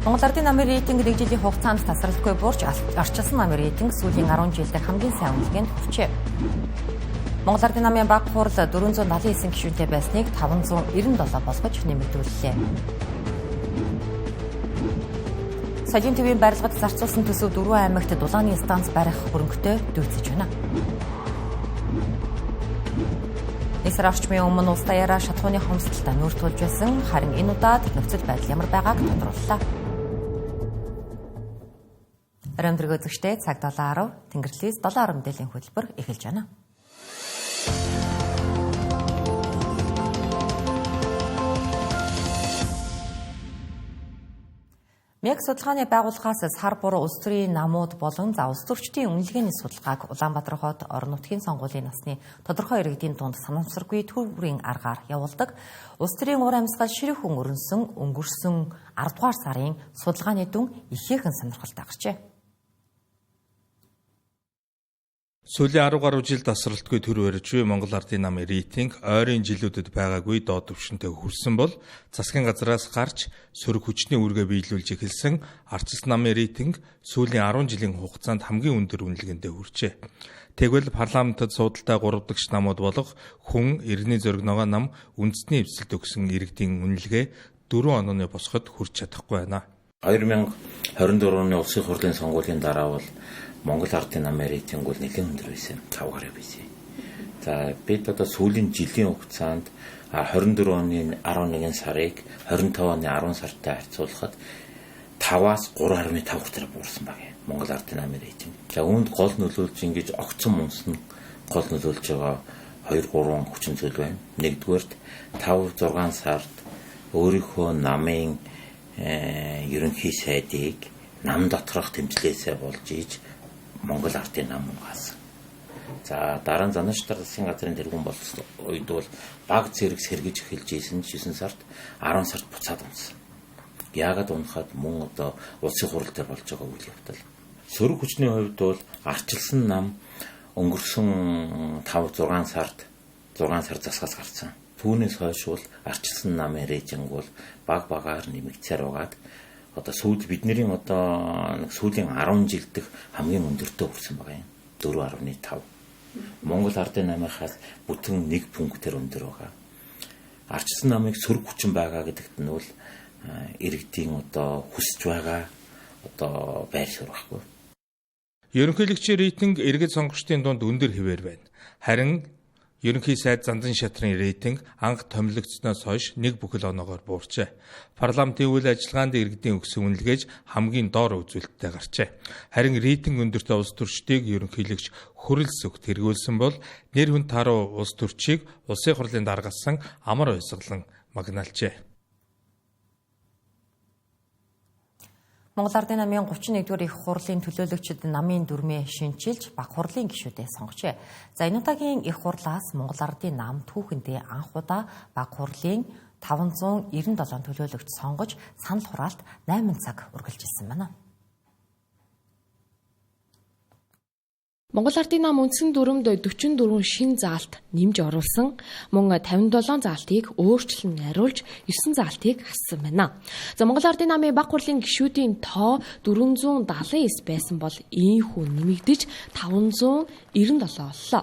Монгол Ардын намын рейтинг нэг жилийн хугацаанд тасралтгүй буурч арчилсан намын рейтинг сүүлийн 10 жилд хамгийн сайн үнэлгээнд хүрчээ. Монгол Ардын намын баг хурал 479 гишүүнтэй байсныг 597 болгож нэмэгдүүллээ. Соёлын төвийн барилгад зарцуулсан төсөв 4 аймагт дулааны станц барих хөрөнгөтэй дүйцэж байна. Нэг сар орчмын өмнө улс даяараа шатхууны хомсдолтой нүүр тулж байсан, харин энэ удаад нөхцөл байдал ямар байгааг тодрууллаа. Оройн мэндийг үзэгчдээ, цаг 7:10, Тэнгэрлээс 7:10 мэдээллийн хөтөлбөр эхэлж байна. МИАК судалгааны байгууллагаас сар бүр улс төрийн намууд болон за улс төрчдийн үнэлгээний судалгааг Улаанбаатар хот орон нутгийн сонгуулийн насны тодорхой иргэдийн дунд санамсаргүй төр бүрийн аргаар явуулдаг. Улс төрийн уур амьсгал ширхэг өрнөсөн өнгөрсөн 10 дугаар сарын судалгааны дүн ихээхэн сонирхолтой гарчээ. Сүүлийн 10 гаруй жил тасралтгүй төр барьж буй Монгол Ардын намын рейтинг ойрын жилүүдэд байгаагүй доод түвшинтэй хүрсэн бол засгийн газраас гарч сөрөг хүчний үүргээ биелүүлж эхэлсэн арчилсан намын рейтинг сүүлийн 10 жилийн хугацаанд хамгийн өндөр үнэлгээндээ хүрчээ. Тэгвэл парламентод суудалтай 3 дахь намууд болох хүн, иргэний зориг ногоон нам, үндэсний эвсэлд өгсөн иргэдийн үнэлгээ 4 онооны босгод хүрч чадахгүй байна. 2024 оны улсын хурлын сонгуулийн дараа бол Монгол Ардын намын рейтинг бол нэлээд өндөр байсан. 5 гаруй байсан. За бид одоо сүүлийн жилийн хугацаанд 24 оны 11 сарыг 25 оны 10 сартай харьцуулахад 5-аас 3.5 хүртэл буурсан баг юм. Монгол Ардын намын рейтинг. За үүнд гол нөлөөлж ингэж огцон мунсан гол нөлөөлж байгаа 2 3 хүчин зүйл байна. Нэгдүгээрт 5 6 сард өөрийнхөө намын ерөнхий сайдыг нам доторх тэмцлээсээ болж иж Монгол Ардын нам угаасан. За дараа нь Занаш засгийн газрын тэргүүн болсон үед бол баг зэрэг сэргэж эхэлж исэн 9 сард 10 сард буцаад унсан. Яагаад унахад мөн одоо улсын хурал дээр болж байгаа үйл явдал. Сөрөг хүчний хувьд бол арчилсан нам өнгөрсөн 5 6 сард 6 сар засгаас гарсан. Түүнээс хойш бол арчилсан намын рейтинг бол баг багаар нэмэгдсээр байгаад одоо сүүл бидний одоо нэг сүүлийн 10 жил дэх хамгийн өндөртөө хүрсэн байгаа юм. 4.5. Монгол Ардын намынхаас бүтэн 1 пунктээр өндөр байгаа. Арчилсан намыг сөрөг хүчин байгаа гэдэгт нь бол иргэдийн одоо хүсэж байгаа одоо байр суурь байхгүй. Ерөнхийлөгчийн рейтинг иргэд сонгогчдын дунд өндөр хэвээр байна. Харин ерөнхий сайд Зандан шатрын рейтинг анх томилогдсоноос хойш нэг бүхэл оноогоор буурчээ. Парламентын үйл ажиллагаанд иргэдийн өгсөн үнэлгээж хамгийн доор үзүүлэлттэй гарчээ. Харин рейтинг өндөртэй улс төрчдийг ерөнхийлөгч хөрөл сүгт тэргүүлсэн бол нэр хүн таруу улс төрчийг улсын хурлын даргасан амар уйсгалан магнаалжээ. Монгол Ардын намын 31-р их хурлын төлөөлөгчид намын дүрмээ шинчилж баг хурлын гишүүдээ сонгожээ. За энэ удаагийн их хурлаас Монгол Ардын нам түүхэндээ анх удаа баг хурлын 597 төлөөлөгч сонгож санал хураалт 8 цаг үргэлжилсэн байна. Монгол Ардын нам үндсэн дүрмд 44 шин заалт нэмж оруулсан, мөн 57 заалтыг өөрчлөн найруулж 9 заалтыг хассан байна. За Монгол Ардын намын баг хурлын гишүүдийн тоо 479 байсан бол ийхүү нэмэгдэж 597 боллоо.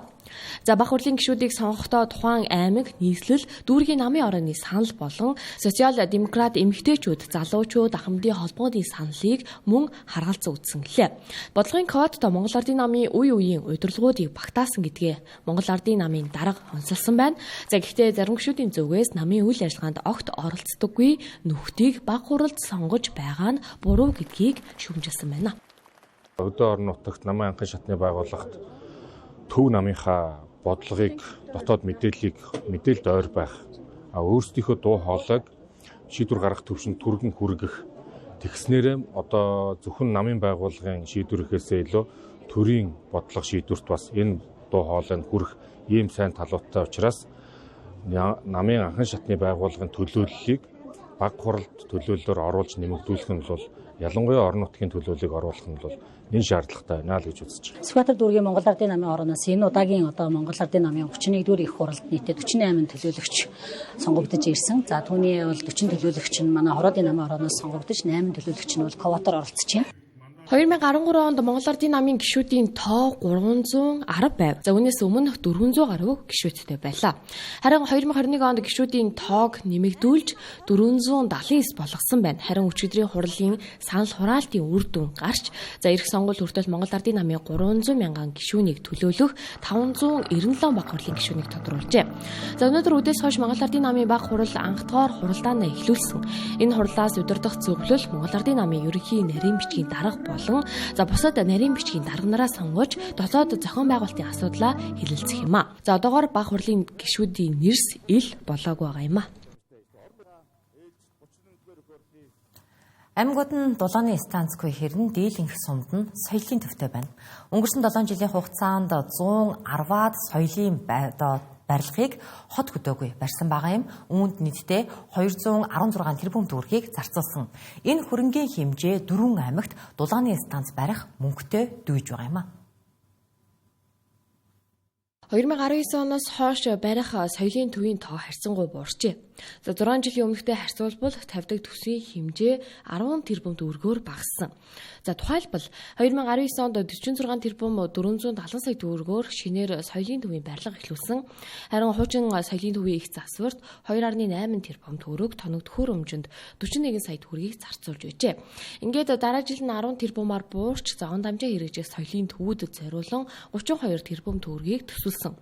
За баг хурлын гишүүдийг сонгохдоо тухайн аймаг, нийслэл, дүүргийн намын орооны санал болон социал демократ эмэгтэйчүүд, залуучууд, ахмадын холбоонуудын саналыг мөн харгалзан үзсэн гэлээ. Бодлогын кодтой Монгол Ардын намын үе үеийн удирдлагуудыг багтаасан гэдгээ Монгол Ардын намын дарга онцолсон байна. За гэхдээ зарим гишүүдийн зүгээс намын үйл ажиллагаанд огт оролцдоггүй нөхдийг баг хуралд сонгож байгаа нь буруу гэдгийг шүүмжилсэн байна. Өдөө орон нутагт намын анхын шатны байгууллагт төв намынхаа бодлогыг дотоод мэдээллийг мэдээлд ойр байх, өөрсдийнхөө дуу хоолойг шийдвэр гаргах төвшөнд түргэн хүргэх, тэгснээрээ одоо зөвхөн намын байгууллагын шийдвэр гэхээсээ илүү төрийн бодлого шийдвэрт бас энэ дуу хоолойг хүрэх ийм сайн талуудтай учраас намын анхан шатны байгууллагын төлөөллийг Баг хуралд төлөөллөөр оруулж нэмэгдүүлэх нь бол ялангуяа орон нутгийн төлөөллийг оруулах нь бол нэн шаардлагатай байна л гэж үзэж байгаа. Сүхбаатар дүүргийн Монгол Ардын намын орооноос энэ удаагийн одоо Монгол Ардын намын 31-р их хуралд нийтдээ 48 төлөөлөгч сонгогдож ирсэн. За түүний бол 40 төлөөлөгч нь манай Хороодын намын орооноос сонгогдож 8 төлөөлөгч нь бол квотоор оролцож байна. 2013 онд Монгол Ардын намын гишүүдийн тоо 310 байв. За үүнээс өмнө 400 гаруй гишүүдтэй байлаа. Харин 2021 онд гишүүдийн тоог нэмэгдүүлж 479 болгосон байна. Харин өчигдрийн хурлын санал хураалтын үр дүн гарч за ирэх сонгуул хүртэл Монгол Ардын намын 300 мянган гишүүнийг төлөөлөх 597 баг хурлын гишүүнийг тодруулжээ. За өнөөдөр үдээс хойш Монгол Ардын намын баг хурал анхдгаар хуралдаанаа эхлүүлсэн. Энэ хурлаас удирдах зөвлөл Монгол Ардын намын ерөнхий нарийн бичгийн дарга болон за бусад нарийн бичгийн дарга нараа сонгож дотоод зохион байгуулалтын асуудлаа хэлэлцэх юм а. За одоогоор баг хурлын гишүүдийн нэрс ил болоогүй байгаа юм а. Аймагуд нь дулааны станцгүй хэрн дийлэнх сумд нь соёлын төвтэй байна. Өнгөрсөн 7 жилийн хугацаанд 110-аад соёлын барилгыг хот хөдөөгүй барьсан байгаа юм. Үүнд нийтдээ 216 тэрбум төгрөгийг зарцуулсан. Энэ хөрөнгийн хэмжээ 4 аймагт дулааны станц барих мөнгөтэй дүйж байгаа юм а. 2019 оноос хойш барих соёлын төвийн тоо харьцангуй буурчээ. За 6 жилийн өмнөхтэй харьцуулбал тавьдаг төсвийн хэмжээ 10 тэрбум төгрөгөөр багассан. За тухайлбал 2019 онд 46 тэрбум 470 сая төгрөгөөр шинээр соёлын төвийн барилга эхлүүлсэн. Харин хуучин соёлын төвийн их засварт 2.8 тэрбум төгрөг тоног төхөөрөмжөнд 41 сая төгрөгийг зарцуулж байжээ. Ингээд дараа жил нь 10 тэрбумаар буурч за он дамжаа хэрэгжих соёлын төвүүдэд зориулан 32 тэрбум төгрөгийг төсөлсөн.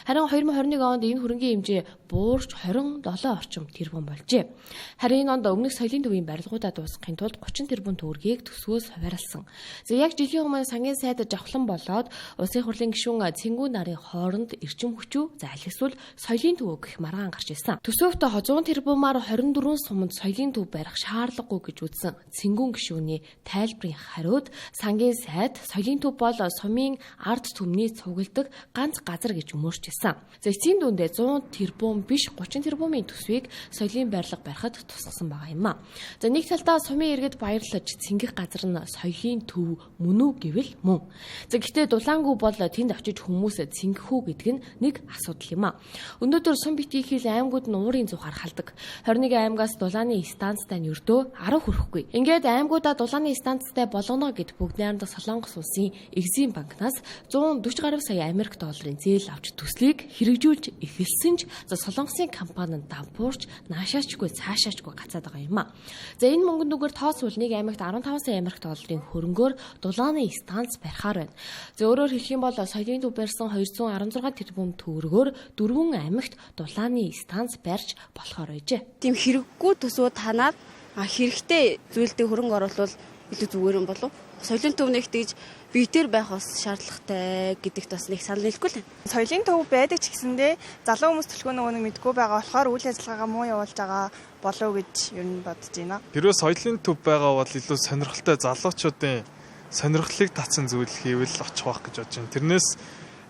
Харин 2021 онд энэ хөрөнгийн хэмжээ буурч 27 орчим тэрбум болжээ. Харин энэ онд өмнөх соёлын төвийн барилгуудаа дуусгахын тулд 30 тэрбум төгрөгийг төсвөөс хуваарлсан. За яг жилийн өмнө сангийн сайд жавхлан болоод улсын хурлын гишүүн Цэнгүү нарын хооронд эрчим хүчүү за аль эсвэл соёлын төв гэх маргаан гарч ирсэн. Төсөвт 100 тэрбумаар 24 суманд соёлын төв барих шаардлагагүй гэж үзсэн Цэнгүүн гишүүний тайлбарын хариуд сангийн сайд соёлын төв бол сумын ард түмний цугладаг ганц газар гэж өмөрчсэн. За эцсийн дүндээ 100 тэрбум биш 30 тэрбумын төсвийг соёлын барилга барихад тусгасан байгаа юм а. За нэг талдаа сумын иргэд баярлаж цэнгэх газар нь соёлын төв мөн үү гэвэл мөн. За гэхдээ дулаангүй бол тэнд очиж хүмүүс цэнгэх үү гэдэг нь нэг асуудал юм а. Өнөөдөр сум битгий хил аймагуд нь уурын зуухаар халдаг. 21 аймагаас дулааны станцтай нь ердөө 10 хүрэхгүй. Ингээд аймагудаа дулааны станцтай болгоно гэд бүгд найрамдах Солонгос улсын Экзим банкнаас 140 гаруй сая Америк долларын зээл авч төслийг хэрэгжүүлж эхэлсэн ч за Солонгосын компани нь дампуурч наашаачгүй цаашаачгүй гацаад байгаа юм а. За энэ мөнгөнд нүгээр тооцвол нэг аймагт 15 сая Америк долларын хөрөнгөөр дулааны станц барихаар байна. За өөрөөр хэлэх юм бол соёлын төв барьсан 216 тэрбум төгрөгөөр 4 аймагт дулааны станц барьж болохоор байжээ. Тийм хэрэггүй төсвөө танаад хэрэгтэй зүйлдээ хөрөнгө оруулвал илүү зүгээр юм болов. Соёлын төв нэг тэгж биетээр байх бас шаардлагатай гэдэгт бас нэг санал нийлэхгүй л байна. Соёлын төв байдаг ч гэсэндээ залуу хүмүүс төлхөө нөгөө нэг мэдгүй байгаа болохоор үйл ажиллагаагаа муу явуулж байгаа болов гэж ер нь бодож байна. Хэрвээ соёлын төв байгаа бол илүү сонирхолтой залуучуудын сонирхлыг татсан зүйл хийвэл очих байх гэж бодож байна. Тэрнээс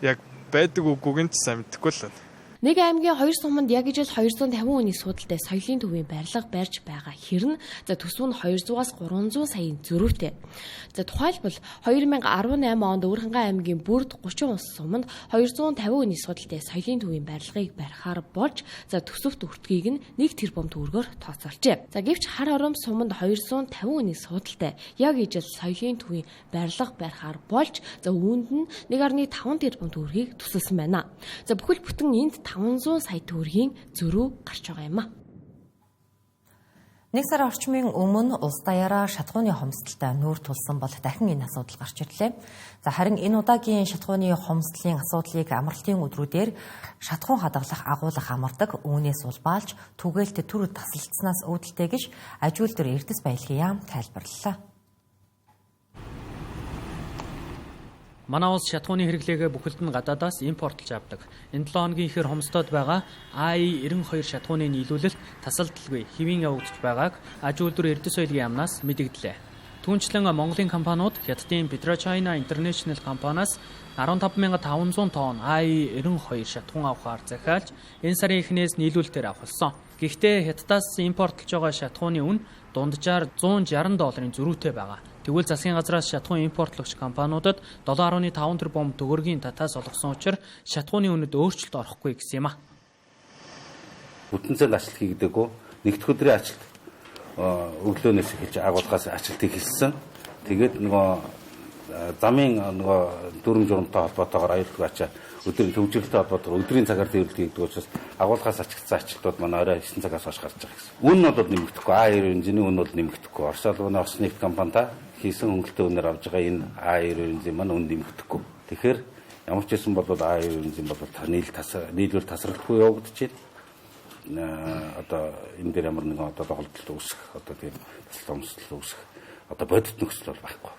яг байдаг үгүйг нь ч сайн мэдэхгүй л байна. Нэг аймгийн 2 суманд яг ижил 250 хүний суудалтай соёлын төвийн барилга барьж байгаа хэрнэ за төсөв нь 200-аас 300 саяын зөрүүтэй. За тухайлбал 2018 онд Өвөрхангай аймгийн бүрд 30 улс суманд 250 хүний суудалтай соёлын төвийн барилгыг барихаар болж за төсөвт өртгийг нь 1 тэрбум төгрөгөөр тооцоолжээ. За гэвч хар ором суманд 250 хүний суудалтай яг ижил соёлын төвийн барилга барихаар болж за үүнд нь 1.5 тэрбум төгрөгийг төсөлсөн байна. За бүхэл бүтэн энд 500 сая төгрөгийн зөрүү гарч байгаа юм а. Нэг сар орчмын өмнө улс даяараа шатхууны хомсдолтой нүүр тулсан бол дахин энэ асуудал гарч ирлээ. За харин энэ удаагийн шатхууны хомсдлын асуудлыг амралтын өдрүүдээр шатхуун хадгалах агуулах амардаг, үүнээс улбаалж түгээлт төр тасалдсанаас үүдэлтэй гэж аж үйлдвэр Эрдэс баялагын яам тайлбарлалаа. Манай улс шатхууны хэрэглээгээ бүхэлд нь гадаадаас импортлж авдаг. Энэ 7 хоногийн ихээр хомсдоод байгаа AI-92 шатхууны нийлүүлэлт тасалдалгүй хэвийн явагдаж байгааг аж үйлдвэр Эрдэс соёлын яамнаас мэдэгдлээ. Түүнчлэн Монголын компаниуд Хятадын PetroChina International компаниас 15500 тонн AI-92 шатхуун авахар захиалж энэ сарын эхнээс нийлүүлэлтээр авах болсон. Гэхдээ Хятадаас импортлж байгаа шатахууны үн дунджаар 160 долларын зөрүүтэй байгаа. Тэгвэл засгийн газраас шатахуун импортлогч компаниудад 7.5 тэрбум төгрөгийн татаас олгосон учраас шатахууны үнэд өөрчлөлт орохгүй гэсэн юм а. Бүтэн цаг ажилт хийгдээгүй. Нэгдэх өдрийн ажилт өглөөнөөс эхэлж агуулгаас ажилтыг хийсэн. Тэгээд нөгөө замын нөгөө дүрм журамтай холбоотойгоор аюулгүй ачаа өдрийн төвжирэлтэй холбоотойгоор өдрийн цагаар тээвэрлэлт хийгдэг учраас агуулгаас ачигдсан ажилтнууд манай орой 9 цагаас хойш гарч байгаа гэсэн. Үн нь бол нэмэгдэхгүй. А90 бензиний үн бол нэмэгдэхгүй. Орос албаны Орос нефть компанитай хийсэн хөнгөлөлтийн үнээр авж байгаа энэ А90 бензин маань үн нэмэгдэхгүй. Тэгэхээр ямар ч байсан бол А90 бензин бол нийлүүл тасралтгүй явагдаж байна. Одоо энэ дээр ямар нэгэн одоо доголдол үүсэх, одоо тийм тасалт өмсөл үүсэх одоо бодит нөхцөл бол байхгүй.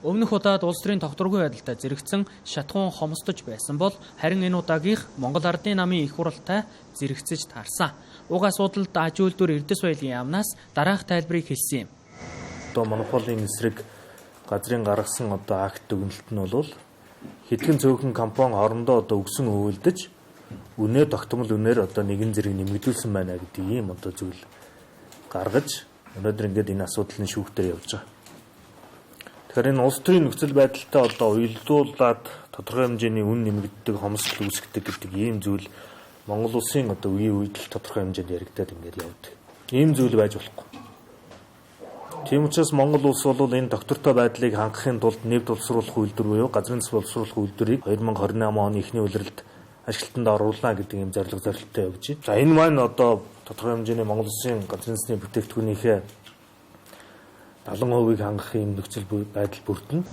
Өмнөх удаад улс төрийн тогтворгүй байдалтай зэрэгцэн шатахуун хомсдож байсан бол харин энэ удаагийнх Монгол Ардын намын их хуралтай зэрэгцэж таарсан. Уг асуудалд аж үйлдвэр Эрдэс баялагын яамнаас дараах тайлбарыг хэлсэн юм. Одоо монополийн эсрэг газрын гаргасан одоо акт дүгнэлт нь бол хэдхэн цөөхөн компани хоорондоо одоо өгсөн өвөлдөж үнэ тогтмол үнээр одоо нэгэн зэрэг нэмэгдүүлсэн байна гэдэг ийм одоо зүйл гаргаж өнөөдөр ингээд энэ асуудлын шүүхтэр явж байгаа. Тэгэхээр энэ улс төрийн нөхцөл байдалтай одоо уялдуулаад тодорхой хэмжээний үн нэмэгддэг, хомсдол үүсгдэг гэдэг ийм зүйл Монгол улсын одоо үеийн үед л тодорхой хэмжээнд яригадаад ингээд явдаг. Ийм зүйл байж болохгүй. Тийм учраас Монгол улс бол энэ доктортой байдлыг хангахын тулд нефть боловсруулах үйлдвэр буюу газрын төс боловсруулах үйлдвэрийг 2028 оны эхний улиралд ашиглалтанд оруулна гэдэг ийм зорилго зорилттой явж байна. За энэ маань одоо тодорхой хэмжээний Монгол улсын газрын засны бүтээгдэхүүнийхээ 70%-ийг хангах ийм нөхцөл байдал бүрдэнэ.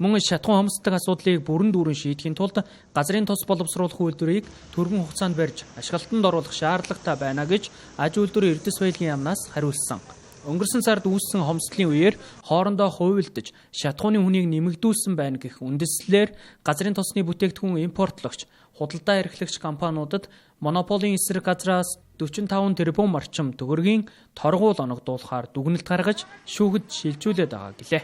Мөн шатахуун хомсддог асуудлыг бүрэн дүүрэн шийдэхин тулд газрын тус боловсруулах үйлдвэрийг түргэн хугацаанд барьж ашиглалтанд оруулах шаардлагатай байна гэж аж үйлдвэрийн Эрдэс баялагын яамнаас хариулсан. Өнгөрсөн сард үүссэн хомсдлын үеэр хоорондоо хувилдаж шатахууны хүнийг нэмэгдүүлсэн байна гэх үндэслэлээр газрын тосны бүтээгдэхүүн импортлогч, худалдаа эрхлэгч компаниудад монополийн эсрэг газраас 45 тэрбум орчим төгрөгийн торгуул оногдуулахаар дүгнэлт гаргаж шүүхэд шилжүүлээд байгаа гэлээ.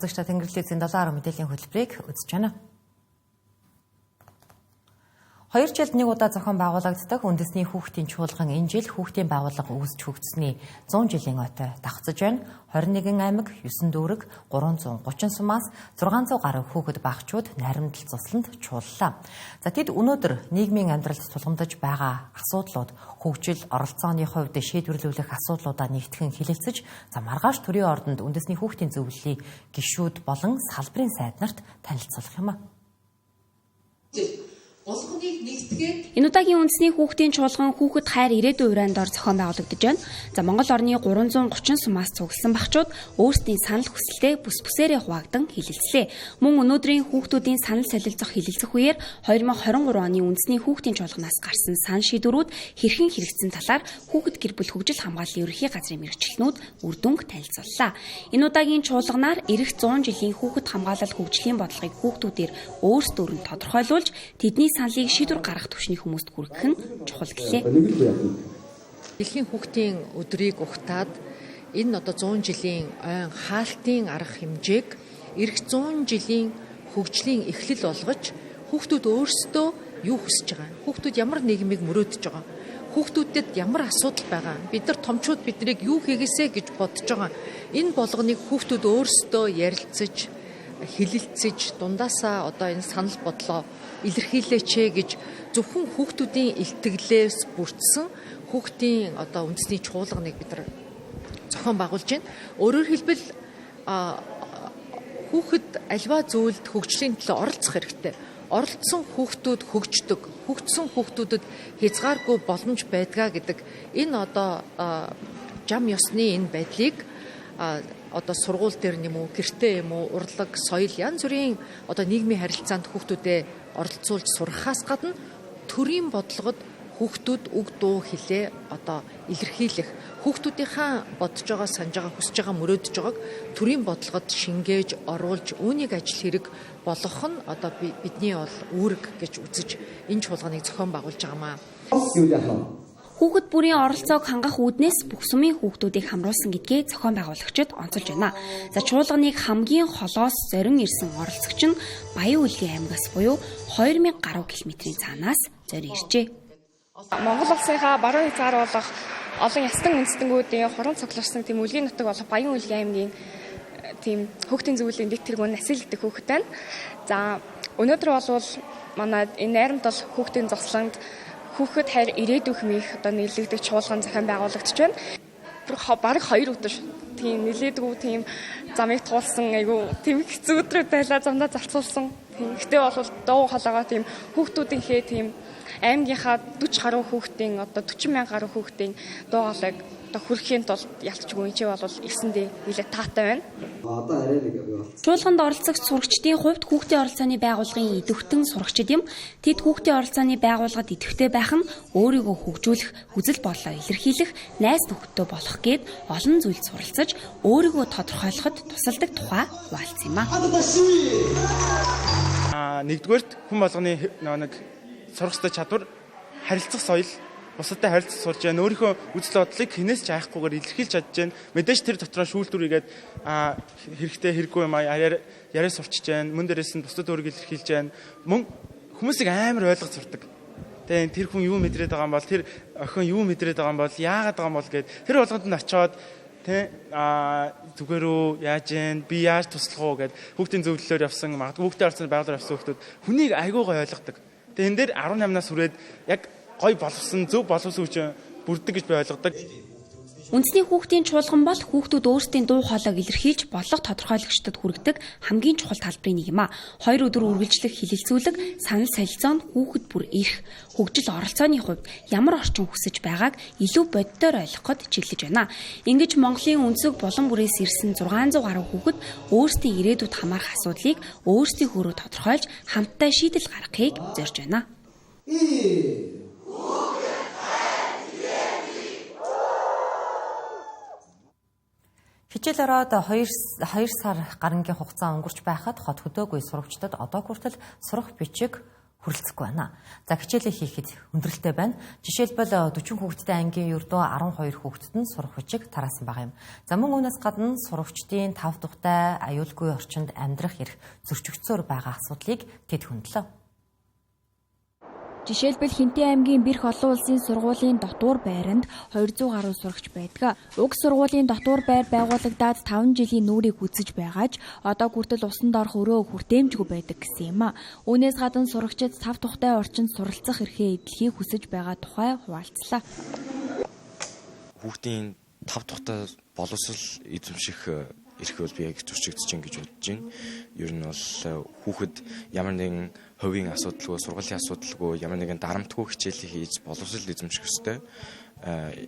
Үзэгчдээ Тэнгэрлэгийн 7 мэдээллийн хөтөлбөрийг үзэж байна. 2 жилд нэг удаа зохион байгуулагддаг үндэсний хүүхдийн чуулган энэ жил хүүхдийн байгууллага үүсч хөгжсөний 100 жилийн ойтой давхцаж байна. 21 аймаг, 9 дүүрэг, 330 сумаас 600 гаруй хүүхэд багчууд наримдал цусланд чууллаа. За тэд өнөөдөр нийгмийн амьдралд тулгамдаж байгаа асуудлууд, хөгжил, оролцооны хувьд шийдвэрлүүлэх асуудлуудаа нэгтгэн хэлэлцэж, за маргааш төрийн ордонд үндэсний хүүхдийн зөвлөлийн гишүүд болон салбарын сайд нарт танилцуулах юм а. Энэ удаагийн үндэсний хүүхдийн чуулган хүүхэд хайр ирээдүйн урайнд ор зохион байгуулагдаж байна. За Монгол орны 330 сумаас цугласан багчууд өөрсдийн санал хүсэлтээ бүс бүсээрээ хуваагдан хэлэлцлээ. Мөн өнөөдрийн хүүхдүүдийн санал солилцох хэлэлцэх үеэр 2023 оны үндэсний хүүхдийн чуулганаас гарсан сан шийдвэрүүд хэрхэн хэрэгжсэн талаар хүүхэд гэр бүл хөгжил хамгааллын ерөнхий газрын мэргэжилтнүүд үр дүнг танилцууллаа. Энэ удаагийн чуулганаар ирэх 100 жилийн хүүхэд хамгаалал хөгжлийн бодлогыг хүүхдүүдээр өөрсдөөр нь тодорхойлуулж тэдний саналыг шийдвэр гаргах түвшний хүмүүст хүргэх нь чухал гэлээ. Дэлхийн хүүхдийн өдрийг ухтаад энэ одоо 100 жилийн ойн хаалтын арга хэмжээг ирэх 100 жилийн хөгжлийн эхлэл болгож хүүхдүүд өөрсдөө юу хүсэж байгаа, хүүхдүүд ямар нийгмийг мөрөөдөж байгаа, хүүхдүүдэд ямар асуудал байгаа, бид нар томчууд биднийг юу хийгээсэ гэж бодож байгаа. Энэ болгоныг хүүхдүүд өөрсдөө ярилцаж, хэлэлцэж, дундаасаа одоо энэ санал бодлоо илэрхийлээч гэж зөвхөн хүүхдүүдийн илтгэлээс бүрдсэн хүүхдийн одоо үндэсний чуулганыг бид нар зохион байгуулж байна. Өөрөөр хэлбэл хүүхэд альва зүйлд хөгжлийн төлөө оролцох хэрэгтэй. Оролцсон хүүхдүүд хөгждөг. Хөгжсөн хүүхдүүдэд хязгааргүй боломж байдгаа гэдэг энэ одоо жам ёсны энэ байдлыг одоо сургууль дээр юм уу, гэртээ юм уу, урлаг, соёл янз бүрийн одоо нийгмийн харилцаанд хүүхдүүдэд оролцуулж сургахаас гадна төрийн бодлогод хүүхдүүд үг дуу хэлээ одоо илэрхийлэх, хүүхдүүдийнхаа бодож байгаа, санаж байгаа, хүсэж байгаа, мөрөөдөж байгааг төрийн бодлогод шингээж, оруулж, үүнийг ажил хэрэг болгох нь одоо бидний бол үүрэг гэж үзэж энэ чуулганыг зохион байгуулж байгаамаа. Хүүхэд бүрийн оролцоог хангах үүднээс бүх сумын хүүхдүүдийг хамруулсан гэдгээ зохион байгуулагчид онцолж байна. За чуулганыг хамгийн холоос зорин ирсэн оролцогч нь Баян-Үлгийн аймагаас буюу 2000 гаруй километрийн цаанаас зорин иржээ. Монгол улсынхаа баруун хязгаар болох олон ястан үндэстнгүүдийн хуран цугларсан тийм үлгийн нутаг болох Баян-Үлгийн аймгийн тийм хүүхдийн зөвлөлийн дэд тэргүүн Насил гэдэг хүүхэд байна. За өнөөдөр бол манай энэ найрамдал хүүхдийн зослонд хүүхэд хайр ирээдүйн хэмээх одоо нэрлэгдэх чуулган зохион байгуулагдаж байна. Бараг 2 өдөр тийм нэлээдгүй тийм замыг туулсан, айгүй тийм хэцүү өдрүүд байлаа, замдаа зарцуулсан. Тийм. Гэтэ бол дуу хоолойгоо тийм хүүхдүүдийнхээ тийм аймгийнхаа 40 гаруй хүүхдийн одоо 40 мянга гаруй хүүхдийн дуу хоолойг одоо хүрэхийн тулд ялцчгүй энэ ч бол ирсэндээ нэлээд таатай байна. Одоо арай нэг болцсон. Чуулганд оролцогч сурагчдын хувьд хүүхдийн оролцооны байгууллагын идэвхтэн сурагчид юм. Тэд хүүхдийн оролцооны байгууллагад идэвхтэй байх нь өөрийгөө хөгжүүлэх, үзэл бодлоо илэрхийлэх, найз нөхөдтэй болох гээд олон зүйлд суралцаж өөрийгөө тодорхойлоход тусалдаг тухай хуваалцсан юм а. Нэгдүгээрт хүн болгоны нэг сурах ёстой чадвар харилцах соёл, бусадтай харилцах сурж байна. Өөрийнхөө үзэл бодлыг хинээс ч айхгүйгээр илэрхийлж чадж байна. Мэдээж тэр дотроо шүүлтүр хийгээд хэрэгтэй хэрэггүй юм яриа сурчиж байна. Мөн дээрээс нь бусдад өөрийгөө илэрхийлж байна. Мөн хүмүүсийг амар ойлгож сурдаг. Тэгээ тэр хүн юу мэдрээд байгаа юм бол, тэр охин юу мэдрээд байгаа юм бол, яагаад байгаа юм бол гэд тэр болгонд нь очиод тэ зүгээр үү, яаж юм, би яаж туслах уу гэд хүүхдийн зөвлөлөөр явсан, магадгүй хүүхдийн оролцооны байгууллагаар явсан хүүхдүүд хүнийг айгуугаа ойлгодог. Тэгээ энэ дээр 18-наас хүрээд яг гой боловсон, зөв боловсон хүч бүрддэг гэж би ойлгодог. Үндэсний хүүхдийн чуулган бол хүүхдүүд өөрсдийн дуу хоолойг илэрхийлж бодлого тодорхойлогчдод хүргэдэг хамгийн чухал талбарын нэг юм а. 2 өдөр үргэлжлэх хилэлцүүлэг санал солилцоо нь хүүхэд бүр ирэх, хөгжил оролцооны хувьд ямар орчин хүсэж байгааг илүү боддоор ойлгоход чиглэж байна. Ингэж Монголын өнцөг булан бүрээс ирсэн 600 гаруй хүүхэд өөрсдийн ирээдүйд хамаарах асуудлыг өөрсдийн хөрөө тодорхойлж хамтдаа шийдэл гаргахыг зорж байна. Хичээл ороод 2 сар гарангийн хугацаа өнгөрч байхад хот хөдөөгүй сурагчдад одоо хүртэл сурах бичиг хүрэлцэхгүй байна. За хичээлээ хийхэд хүндрэлтэй байна. Жишээлбэл 40 хүүхэдтэй ангийн ердөө 12 хүүхдэд нь сурах бичиг тараасан байгаа юм. За мөн үүнээс гадна сурагчдын тав тухтай аюулгүй орчинд амьдрах эрх зөрчигдсөөр байгаа асуудлыг тэд хөндлөө. Жишээлбэл Хинтээ аймгийн Бэрх олон улсын сургуулийн дотуур байранд 200 гаруй сурагч байдаг. Уг сургуулийн дотуур байр байгуулагдаад 5 жилийн нүүрийг үзэж байгаа ч одоо хүртэл усанд орох өрөө хүртээмжгүй байдаг гэсэн юм а. Үүнээс гадна сурагчид тав тухтай орчинд суралцах эрхээ эдлэхийг хүсэж байгаа тухай хуваалцлаа. Хүүхдийн тав тухтай боловсрол эзэмших эрх бол би яг зөрчигдөж чинь гэж бодож байна. Ер нь бол хүүхэд ямар нэгэн хувийн асуудалгүй, сургуулийн асуудалгүй, ямар нэгэн дарамтгүй хичээлээ хийж боловсрол эзэмших ёстой.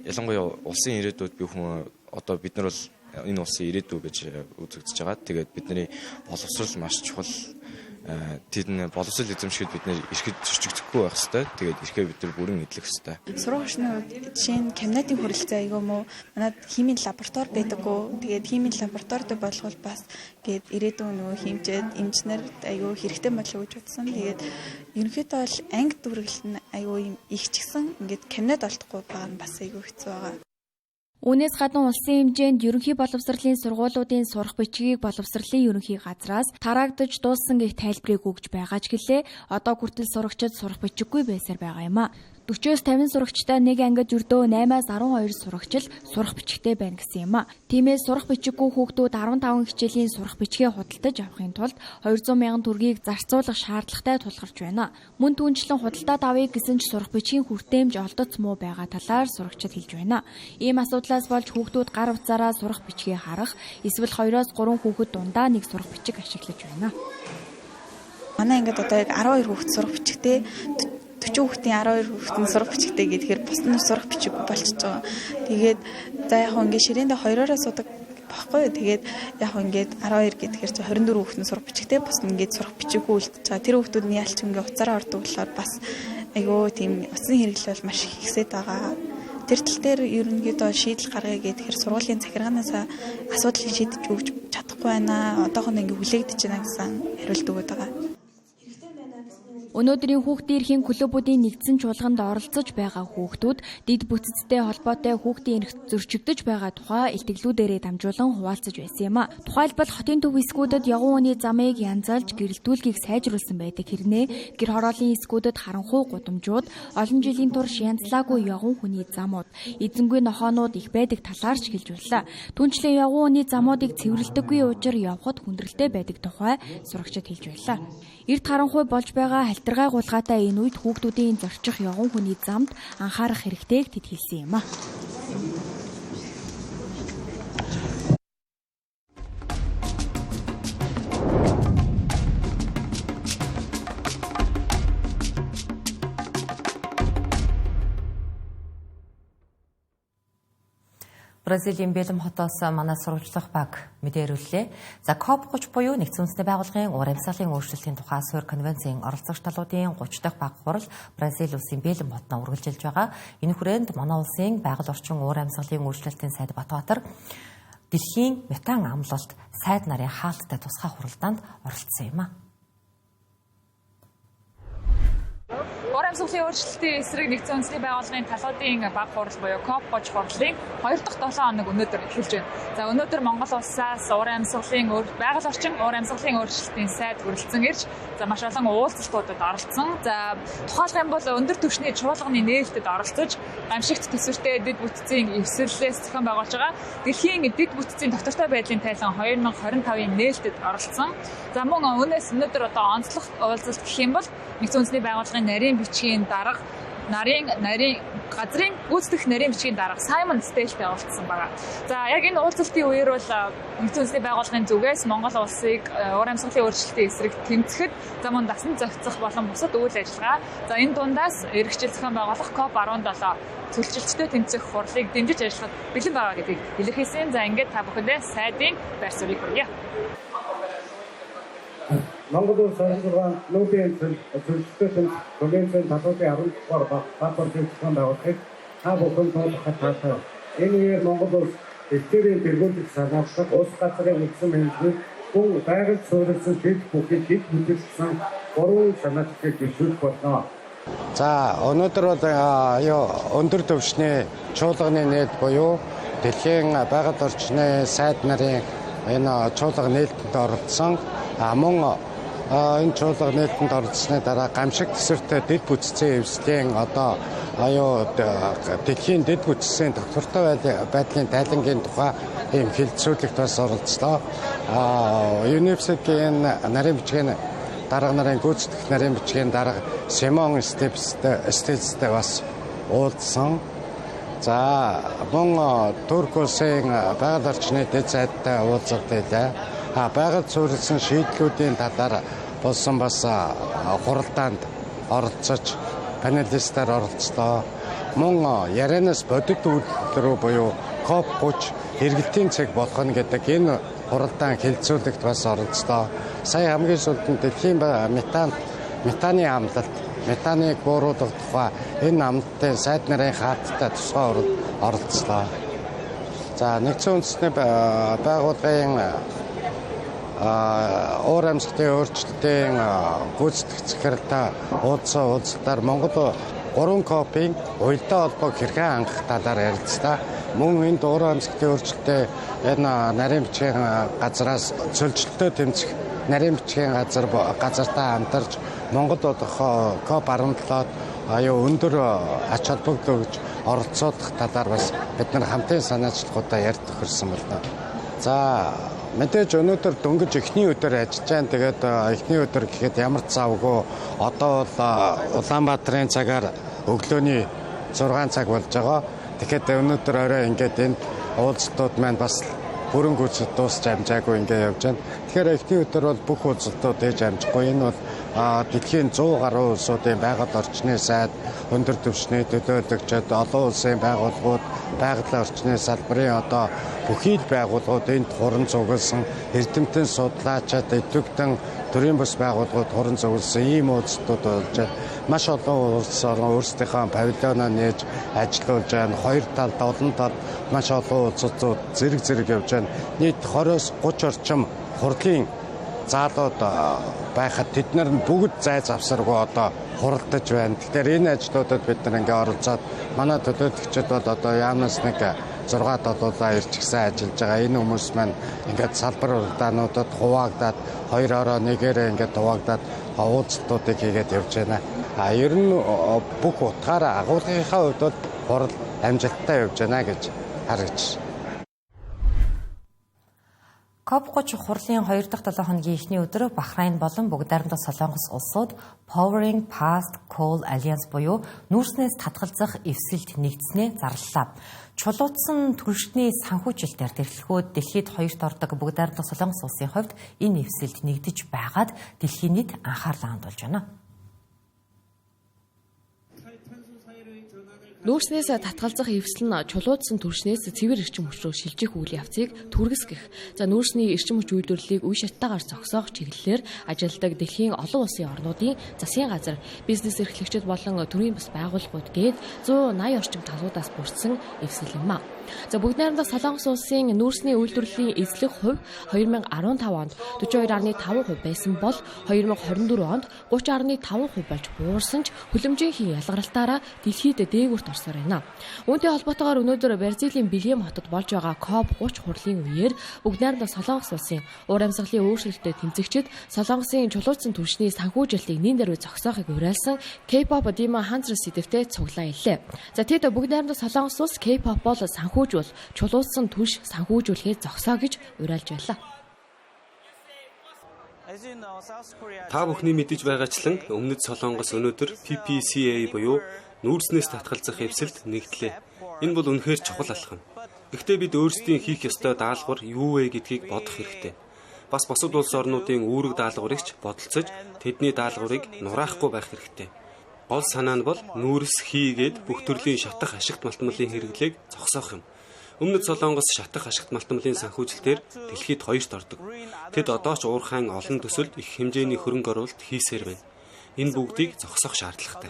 Ялангуяа улсын ирээдүйд би хүн одоо бид нар бол энэ улсын ирээдүй гэж үзэгдэж байгаа. Тэгээд бидний боловсрол маш чухал. Тэд боловсрол эзэмшихэд бид нэр эрхэд зөрчигдөхгүй байх ёстой. Тэгээд эрхээ бид нар бүрэн эдлэх ёстой. Сургууль хувьд жишээ нь кабинетын хүрэлцээ айгүй мó манад химийн лаборатори байдаггүй. Тэгээд химийн лабораторид болгол бас гээд ирээдүйн нөгөө химчээд эмчнэр айгүй хэрэгтэй болов гэж бодсон. Тэгээд ерөнхийдөө бол анги дүүргэлт нь айгүй юм их ч гэсэн ингээд кабинет олдохгүй байгаа нь бас айгүй хэцүү байгаа. Үүнээс гадна улсын хэмжээнд ерөнхий боловсролын сургуулиудын сурах бичгийг боловсролын ерөнхий газраас тараагдаж дууссан гэх тайлбарыг өгж байгаа ч гэлээ одоо хүртэл сурагчид сурах бичиггүй байсаар байгаа юм а. 40-оос 50 сурагчтай нэг ангид ердөө 8-аас 12 сурагч л сурах бичигтэй байна гэсэн юм а. Тиймээс сурах бичиггүй хүүхдүүд 15 хичээлийн сурах бичгээ худалдаж авахын тулд 200 мянган төгрөгийг зарцуулах шаардлагатай тулгарч байна. Мөн түүнчлэн худалдаад авъя гэсэн ч сурах бичгийн хүртээмж олдоц муу байгаа талаар сурагчид хэлж байна. Ийм асуудлаас болж хүүхдүүд гар утсаараа сурах бичгээ харах эсвэл 2-оос 3 хүүхэд дундаа нэг сурах бичиг ашиглаж байна. Манай ангид одоо яг 12 хүүхэд сурах бичгтэй 40 хүүхдийн 12 хүүхэд нь сурах бичгтэй гэхээр бус нь сурах бичиггүй болчихж байгаа. Тэгээд за яг ингээд ширээндээ хоёроороо суудаг багхгүй юу. Тэгээд яг ингээд 12 гэхээр чи 24 хүүхэд нь сурах бичгтэй бус нь ингээд сурах бичиггүй үлдчихэж байгаа. Тэр хүүхдүүд нь ялч ингээд уцаараа ордог болохоор бас айгүй тийм утасны хэрэглэл бол маш их ихсээд байгаа. Тэр тал дээр ерөнхийдөө шийдэл гаргая гэхээр сургуулийн захиргаанаас асуудлыг шийдэж өгч чадахгүй байна. Одоохондоо ингээд хүлээгдэж байна гэсэн хариулт өгöd байгаа. Өнөөдрийн хүүхдийн эрхийн клубүүдийн нэгдсэн чуулганд оролцож байгаа хүүхдүүд дэд бүтцтэй холбоотой хүүхдийн эрх зөрчигдөж байгаа тухай илтгэлүүдээрээ дамжуулан хуваалцаж байсан юм а. Тухайлбал хотын төв хэсгүүдэд явган хүний замыг янзалж гэрэлтүүлгийг сайжруулсан байдаг хэрнээ гэр хорооллын хэсгүүдэд харанхуй гудамжууд олон жилийн турш янзлаагүй явган хүний замууд эзэнгүй нохоонууд их байдаг талаар ч хэлж байлаа. Түүнчлэн явган хүний замуудыг цэвэрлэдэггүй учир явхад хүндрэлтэй байдаг тухай сурагчид хэлж байлаа. Эрт харанхуй болж байгаа халтаргай гулгаатай энэ үед хүүхдүүдийн зорчих явган хүний замд анхаарах хэрэгтэйг тэд хэлсэн юм а. Бразилийн Белем хотоос манай сурвалжлах баг мэдээлүүллээ. За COP30 буюу Нэгдсэн Үндэсний Байгууллагын уур амьсгалын өөрчлөлтийн тухай суурь конвенцийн оролцогч талуудын 30 дахь баг хурал Бразил улсын Белем хотноо үргэлжилж байгаа. Энэ хүрээнд манай улсын байгаль орчин уур амьсгалын өөрчлөлтийн сайд Батбаатар дэлхийн метан амлалт сайд нарын хаалттай тусгай хуралдаанд оролцсон юм а. Уур амьсгалын өөрчлөлтийн эсрэг Нэгдсэн Үндэсний Байгууллагын талуудын баг хурал буюу COP30 хурлын 2 дахь 7 хоног өнөөдөр эхэлж байна. За өнөөдөр Монгол улсаас уур амьсгалын байгаль орчин уур амьсгалын өөрчлөлтийн сайд хүрэлцэн ирж за маш олон уулзалтуудад оролцсон. За тухайлах юм бол өндөр түвшний чуулганы нээлттэд оролцож гамшигт төсвөртэй дэд бүтцийн эвсэрлээс зохион байгуулж байгаа дэлхийн дэд бүтцийн тогтвортой байдлын тайлан 2025-ын нээлттэд оролцсон. За мөн үүнээс өнөөдөр одоо онцлог уулзалт гэх юм бол Нэгдсэн Үндэсний Байгууллагын нарийн бичгийн дарга нарийн газрын гүйцэтгэх нарийн бичгийн дарга Саймон Стейлтэй уулзсан байгаа. За яг энэ уулзалтын үеэр бол Нэгдсэн Үндэсний Байгууллагын зүгээс Монгол улсыг уур амьсгалын өөрчлөлтийн эсрэг тэмцэхэд за мөн дасан зохицох болон бусад үйл ажиллагаа за энэ дундаас эрх жил зохион байгуулах COP17 төлчлөлттэй тэмцэх хурлыг дэмжиж ажиллахад бэлэн байгаа гэдгийг илэрхийлсэн. За ингээд та бүхэндээ сайдын байр суурийг хүргье. Монгол улс 26 нүүдийн төлөлттэй тэмцэх конвенцийн талуудын 10 дугаар баг хурлыг зохион байгуулахыг та бүхэн туулгахад таатай. Энэ үеэр Монгол улс дэлхийдээ тэргүүлэх санаачлах улс газрын үндсэн менежмент мөн байгальд суурилсан шийдэх бүхий дэд бүтээлсэн гурван санаачлалыг бэлтгэх болно. За өнөөдөр бол өндөр түвшний чуулганы нийт буюу дэлхийн байгаль орчны сайд нарын энэ чуулга нээлтэнд оролцсон. Мөн энэ чуулга нээлтэнд оролцсны дараа гамшиг төсвөртэй дэд бүтцийн эвслийн одоо дэлхийн дэд бүтцийн тогтвортой байдлын тайлангийн тухай ийм хэлэлцүүлэгт бас оролцлоо. ЮНЕСКО-ийн нарийн бичгийн дарга нарын гүйцэтгэх нарийн бичгийн дарга Симон Стелстэй бас уулзсан. За мөн Турк улсын байгаль орчны дэд сайдтай уулзалт хийлээ. Байгаль суурилсан шийдлүүдийн талаар болсон бас хуралдаанд оролцож панелистаар оролцлоо. Мөн ярианаас бодит үйлдэл рүү буюу COP30 хэрэглэлтийн цаг болгоно гэдэг энэ хуралдаан хэлэлцүүлэгт бас оролцлоо. Сая хамгийн сүүлд нь дэлхийн метаны амлалт, метаныг бууруулах тухай энэ амлалтын сайд нарын хаалттай тусгай оролцлоо. За Нэгдсэн Үндэсний Байгууллагын уур амьсгалын өөрчлөлтийн гүйцэтгэх захиралтай уулзсан уулзалтаар Монгол 3 COP-ийн уялдаа холбоог хэрхэн хангах талаар ярилцлаа. Мөн энд уур амьсгалын өөрчлөлтийн энэ нарийн бичгийн газраас цөлжилтөө тэмцэх нарийн бичгийн газартай хамтарч Монгол болох COP17-д өндөр ач холбогдол өгж оролцуулах талаар бас бид нар хамтын санаачлагуудаа ярьж тохирсон байна. За мэдээж өнөөдөр дөнгөж эхний өдөр ажиллаж байна. Тэгээд эхний өдөр гэхэд ямар ч завгүй одоо бол Улаанбаатарын цагаар өглөөний 6 цаг болж байгаа. Тэгэхээр өнөөдөр орой ингээд энэ уулзалтууд маань бас бүрэн гүйцэд дуусч амжаагүй ингээд явж байна. Тэгэхээр эхний өдөр бол бүх уулзалтууд ээж амжихгүй. Энэ бол Дэлхийн 100 гаруй улсуудын байгаль орчны сайд, өндөр түвшний төлөөлөгчид, олон улсын байгууллагууд, байгалийн орчны салбарын одоо бүхий л байгууллагууд энд хуран цугласан, эрдэмтэн судлаачид, идэвхтэн төрийн бус байгууллагууд хуран цугласан ийм уулзалтууд болж байна. Маш олон улс орон өөрсдийнхөө павильоноо нээж ажиллуулж байна. Хоёр талд, олон талд маш олон уулзалтууд зэрэг зэрэг явж байна. Нийт 20-оос 30 орчим хурлын заалууд байхад тэд нар нь бүгд зай завсаргүй одоо хуралдаж байна. Тэгэхээр энэ ажлуудад бид нар ингээ оролцоод манай төлөөлөгчид бол одоо яамнаас нэг 6 7 ирчихсэн ажиллаж байгаа. Энэ хүмүүс маань ингээд салбар уралдаануудад хуваагдаад хоёр ороо нэгээрээ ингээд хуваагдаад уулзалтуудыг хийгээд явж байна. А ер нь бүх утгаараа агуулгынхаа хувьд бол хурал амжилттай явж байна гэж харагдаж байна. COP30 хурлын 2 дахь 7 хоногийн эхний өдөр Бахрайн болон Бүгд найрамдах Солонгос улсууд Powering Past Coal Alliance буюу нүүрснээс татгалзах эвсэлд нэгдснээ зарлалаа. Чулуутсан түлшний санхүүжилтээр дэлхүүд дэлхийд хоёрт ордог Бүгд найрамдах Солонгос улсын хувьд энэ эвсэлд нэгдэж байгаад дэлхийн нийт анхаарлаа хандуулж байна. Нүүрснээс татгалзах эвсэл нь чулуудсан түлшнээс цэвэр эрчим хүч рүү шилжих үйл явцыг түргэсгэх. За нүүрсний эрчим хүч үйлдвэрлэлийг үе шаттайгаар зогсоох чиглэлээр ажилладаг дэлхийн олон улсын орнуудын засгийн газар, бизнес эрхлэгчид болон төрийн бас байгууллагууд гээд 180 орчим талуудаас бүрдсэн эвсэл юм а. За Бүгд найрамдах Солонгос улсын нүүрсний үйлдвэрлэлийн эзлэх хувь 2015 онд 42.5% байсан бол 2024 онд 30.5% болж буурсан ч хүлэмжийн ялгаралтаараа дэлхийд дээгүүрт орсоор байна. Үүнтэй холбоотойгоор өнөөдөр Бразилийн Белем хотод болж байгаа COP30 хурлын үеэр Бүгд найрамдах Солонгос улсын уур амьсгалын өөрчлөлтөд тэмцэгчид Солонгосын чулуужсан түлшний санхүүжилтийг нэн даруй зогсоохыг уриалсан K-pop Demon Hunters сэдэвтэй цуглаан илээ. За тэд Бүгд найрамдах Солонгос улс K-pop бол санхүүжүүл чулуужсан түлш санхүүжүүлэхээ зогсоо гэж уриалж байлаа. Та бүхний мэдэж байгаачлан өмнөд Солонгос өнөөдөр PPCA буюу нүүрснээс татгалзах эвсэлд нэгдлээ. Энэ бол үнэхээр чухал алхам. Гэхдээ бид өөрсдийн хийх ёстой даалгавар юу вэ гэдгийг бодох хэрэгтэй. Бас бусад улс орнуудын үүрэг даалгаврыг ч бодолцож тэдний даалгаврыг нураахгүй байх хэрэгтэй. Гол санаа нь бол нүүрс хийгээд бүх төрлийн шатах ашигт малтмалын хэрэглээг зогсоох юм. Өмнөд Солонгос шатах ашигт малтмалын санхүүжилтээр дэлхийд хоёрт ордог. Тэд одоо ч уурхайн олон төсөлд их хэмжээний хөрөнгө оруулалт хийсээр байна. Энэ бүгдийг зогсоох шаардлагатай.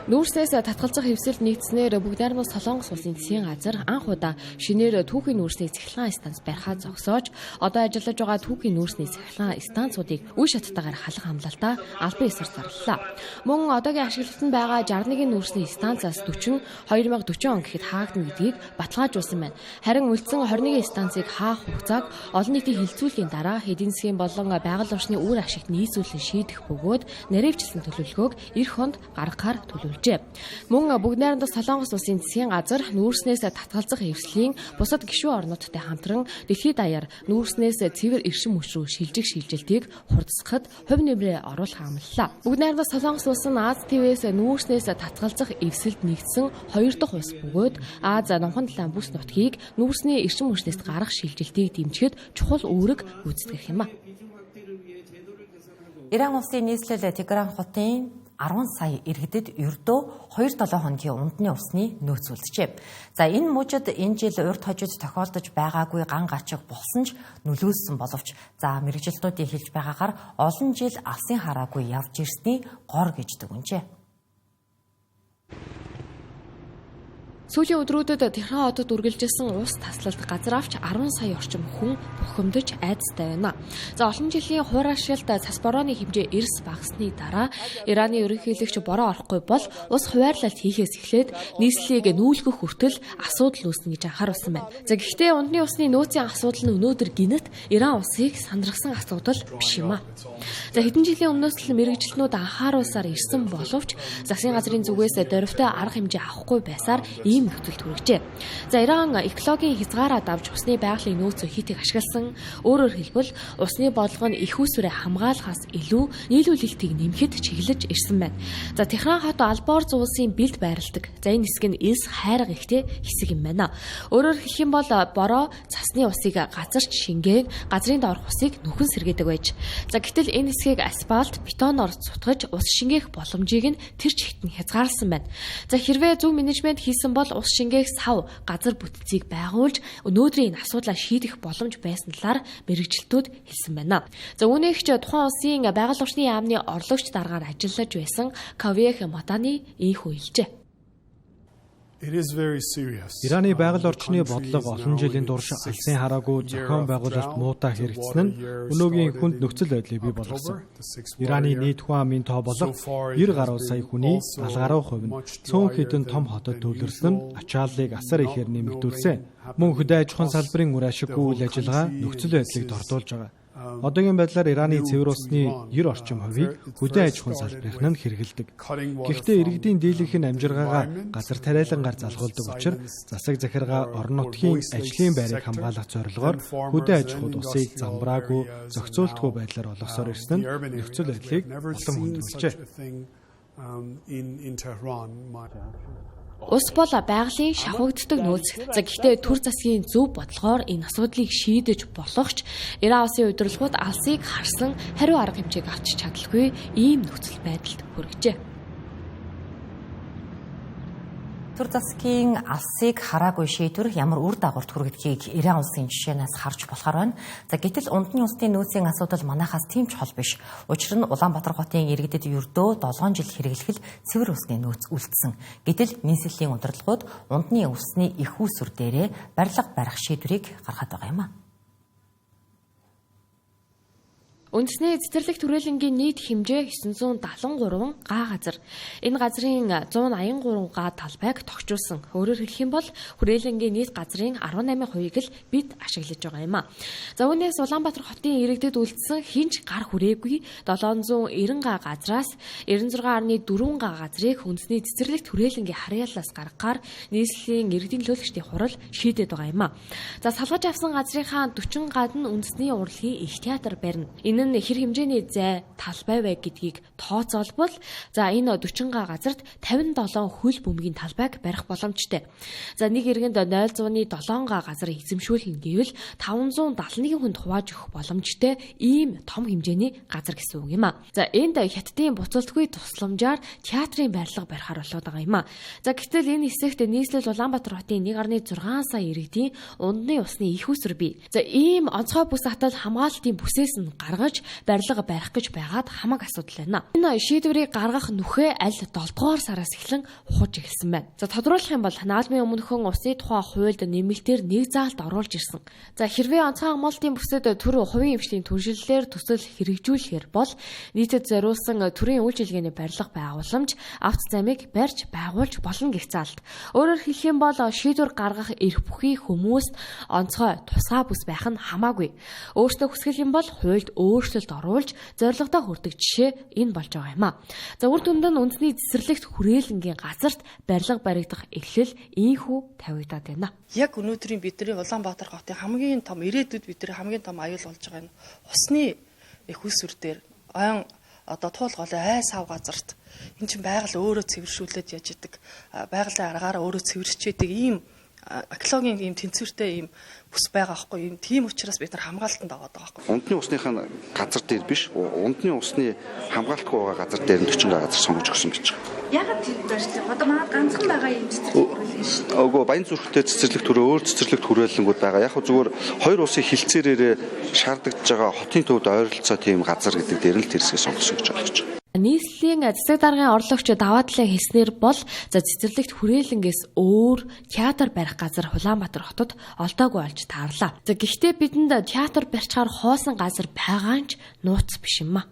Нүүрснээс татгалзах эвсэлд нэгдснээр Бүгд найрамдах Солонгос улсын засгийн газар анх удаа шинээр түүхийн нүүрсний цахилгаан станц барихаа зогсоож одоо ажиллаж байгаа түүхийн нүүрсний цахилгаан станцуудыг үе шаттайгаар халах амлалтаа албан ёсоор зарлалаа. Мөн одоогийн ашиглалтанд байгаа 61 нүүрсний станцаас 40 2040 он гэхэд хаагдана гэдгийг баталгаажуулсан байна. Харин үлдсэн 21 станцыг хаах хугацааг олон нийтийн хилцүүлгийн дараа эдийн засгийн болон байгаль орчны үр ашигт нийцүүлэн шийдэх бөгөөд нарийвчилсан төлөвлөгөөг эх онд гаргахаар төлөвлөж. Мөн Бүгд найрамдах Солонгос улсын засгийн газар нүүрснээс татгалзах эвслийн бусад гишүүн орнуудтай хамтран дэлхийд даяар нүүрснээс цэвэр эрчим хүч рүү шилжих шилжилтийг хурдсахад хувь нэмрээ оруулах амлалаа. Бүгд найрамдах Солонгос улс нь Аз твээс нүүрснээс татгалзах эвсэлд нэгдсэн хоёр дахь улс бөгөөд Аз Номхон далайн бүс нутгийг нүүрсний эрчим хүчнээс гарах шилжилтийг дэмжихэд чухал үүрэг гүйцэтгэх юм а. Иран улсын нийслэл Тегеран хотын 10 сая иргэдэд ердөө 2-7 хоногийн ундны усны нөөц үлджээ. За энэ мужид энэ жил урд хожид тохиолдож байгаагүй ган гачиг болсон ч нөлөөлсөн боловч за мэргэжилтнүүдийн хэлж байгаагаар олон жил алсын хараагүй явж ирсний гор гэж дүгнжээ. Сүүлийн өдрүүдэд Техран хотод үргэлжилсэн ус таслалт газар авч 10 сая орчим хүн бухимдаж айдастай байна. За олон жилийн хураашилт цас борооны хэмжээ эрс багасны дараа Ираны ерөнхийлөгч бороо орохгүй бол ус хуваарлалт хийхээс эхлээд нийслэлийг нүүлгэх хүртэл асуудал үүснэ гэж анхааруулсан байна. За гэхдээ ундны усны нөөцийн асуудал нь өнөөдөр гинэт Иран улсыг сандрагсан асуудал биш юм а. За хэдэн жилийн өмнөөс л мэргэжилтнүүд анхааруулсаар ирсэн боловч засгийн газрын зүгээс дөрвтэй арга хэмжээ авахгүй байсаар ийм ийм нөхцөлд хүргэжээ. За Иран экологийн хязгаараа давж усны байгалийн нөөцөө хит их ашигласан. Өөрөөр хэлбэл усны бодлого нь их усүрээ хамгаалахаас илүү нийлүүлэлтийг нэмэхэд чиглэж ирсэн байна. За Техран хот Алборз уулсын бэлд байрладаг. За энэ хэсэг нь элс хайрга ихтэй хэсэг юм байна. Өөрөөр хэлэх юм бол бороо цасны усыг газарч шингээн газрын доорх усыг нүхэн сэргээдэг байж. За гэтэл энэ хэсгийг асфальт, бетоноор цутгаж ус шингээх боломжийг нь тэр чигт нь хязгаарласан байна. За хэрвээ зөв менежмент хийсэн бол ус шингээх сав газар бүтцийг байгуулж өнөөдрийн энэ асуудлаа шийдэх боломж байсан талаар мэргэжилтүүд хэлсэн байна. За үүнийх ч тухайн улсын байгаль орчны яамны орлогч даргаар ажиллаж байсан Кавех Мадани ийхүү хэлжээ. Ираны байгаль орчны бодлого олон жилийн турш алсын хараагүй зохион байгуулалт муутай хэрэгцсэн нь өнөөгийн хүнд нөхцөл байдлыг бий болгосон. Ираны нийт хүн амын тоо болох 90 гаруй сая хүний 70 гаруй хувь нь цөөн хэдэн том хотод төвлөрсөн нь ачааллыг асар ихээр нэмэгдүүлсэн. Мөн хөдөө аж ахуйн салбарын үр ашиггүй үйл ажиллагаа нөхцөл байдлыг дордуулж байгаа. Одоогийн байдлаар Ираны цэвэр усны 90 орчим хувийг хөдөө аж ахуйн салбарынх нь хэрэглэдэг. Гэхдээ иргэдийн дийлэнх нь амжиргаагаа газар тариалангаар залгуулдаг учраас засаг захиргаа орон нутгийн ажлын байрыг хамгаалах зорилгоор хөдөө аж ахуйд усыг замбраагүй, зохицуултгүй байдлаар олгосоор ирсэн нь нөхцөл байдлыг улам хүндрүүлжээ. Ус бол байгалийн шавхагддаг нөөц. За гэхдээ төр засгийн зөв бодлогоор энэ асуудлыг шийдэж болох ч Иран улсын удирдлагууд алсыг харсан хариу арга хэмжээг авч чадалгүй ийм нөхцөл байдалд хүргэжээ. Төр засгийн алсыг хараагүй шийдвэр ямар үр дагаварт хүргэдгийг Иран улсын жишээнээс харж болохоор байна. За гэтэл ундны улсын нөөцийн асуудал манайхаас тийм ч хол биш. Учир нь Улаанбаатар хотын иргэдэд ердөө 7 жил хэрэглэх цэвэр усны нөөц үлдсэн. Гэтэл нийслэлийн удирдлагууд ундны усны их үүсвэр дээрээ барилга барих шийдвэрийг гаргаад байгаа юм а. Үндэсний цэцэрлэг түрээлэнгийн нийт хэмжээ 973 га газар. Энэ газрын 183 га талбайг тогтжуулсан. Өөрөөр хэлэх юм бол хүрээлэнгийн нийт газрын 18%-ийг л бид ашиглаж байгаа юм а. За үүнээс Улаанбаатар хотын иргэдэд үлдсэн хинч гар хүрээгүй 790 га газраас 96.4 га газрыг үндэсний цэцэрлэг түрээлэнгийн харьяаллаас гаргахаар нийслэлийн иргэдийн төлөөлөгчдийн хурал шийдээд байгаа юм а. За салгаж авсан газрынхаа 40 гад нь үндэсний урлагийн их театр барина. Энэ нь хэр хэмжээний зай талбай вэ гэдгийг тооцоолбол за энэ 40 га газарт 57 хөл бөмбөгийн талбайг барих боломжтой. За нэг иргэнд 0.7 га газар эзэмшүүлнэ гэвэл 571 хүнд хувааж өгөх боломжтой ийм том хэмжээний газар гэсэн үг юм а. За энд хятадын буцалтгүй тусламжаар театрын барилга барихаар болоод байгаа юм а. За гэтэл энэ хэсэгт нийслэл Улаанбаатар хотын 1.6 сая иргэдийн ундны усны их үүсвэр бий. За ийм онцгой бүс атал хамгаалалтын бүсээс нь гаргаж барилга барих гэж байгаад хамаг асуудал байна. Энэ шийдвэрийг гаргах нүхээ аль 7 дугаар сараас эхлэн ухаж эхэлсэн байна. За тодруулах юм бол наалмын өмнөхөн усны тухай хуульд нэмэлтээр нэг заалт оруулж ирсэн. За хэрвээ онцгой хамгаалалтын бүсэд төр хувийн хвшлийн түншлэлээр төсөл хэрэгжүүлэхээр бол нийтэд зориулсан төрийн үйлчилгээний барилга байгууламж авто замыг барьж байгуулж болно гэх заалт. Өөрөөр хэлэх юм бол шийдвэр гаргах эрх бүхий хүмүүст онцгой тусгай бүс байх нь хамаагүй. Өөртөө хүсгэл юм бол хуульд өөрчлөлт оруулж зорилгодоо хүрдэг жишээ энэ болж байгаа юм а. За үр дүнд нь үндэсний цэцэрлэгт хүрээлэнгийн газарт барилга баригдах эхлэл ийхүү тавигдаад байна. Яг өнөөдрийн бидний Улаанбаатар хотын хамгийн том ирээдүйд бидний хамгийн том аюул болж байгаа нь усны их үүсвэр дээр ойн одоо туул голын ай сав газарт энэ чинь байгаль өөрөө цэвэршүүлээд яаж идэг байгалийн аргаараа өөрөө цэвэрчээдэг ийм экологийн ийм тэнцвэртэй ийм бүс байгаа байхгүй юм. Тийм учраас бид нар хамгаалтанд аваад байгаа байхгүй. Ундны усныхаа газар дээр биш, ундны усны хамгаалтгүй байгаа газар дээр нь 40 га газар сонгож өгсөн гэж байгаа. Ягаад тэр барьсан? Одоо манай ганцхан байгаа ийм цэцэрлэг хүрээлэн шүү дээ. Үгүй, Баян зүрхтэй цэцэрлэг түрээ өөр цэцэрлэг хүрээлэнгүүд байгаа. Яг зүгээр хоёр улсын хилцээрээрээ шаардлагаж байгаа хотын төвд ойролцоо тийм газар гэдэг дээр нь л тэр хэсгийг сонгосон гэж ойлгож байгаа. Нийслэлийн засаг даргын орлогч даваа талын хэлснээр бол за цэцэрлэгт хүрээлэнгээс өөр театр барих газар Улаанбаатар хотод олдоогүй болж таарлаа. За гэхдээ бидэнд театр барьчаар хоосон газар байгаа нь ч нууц биш юм а.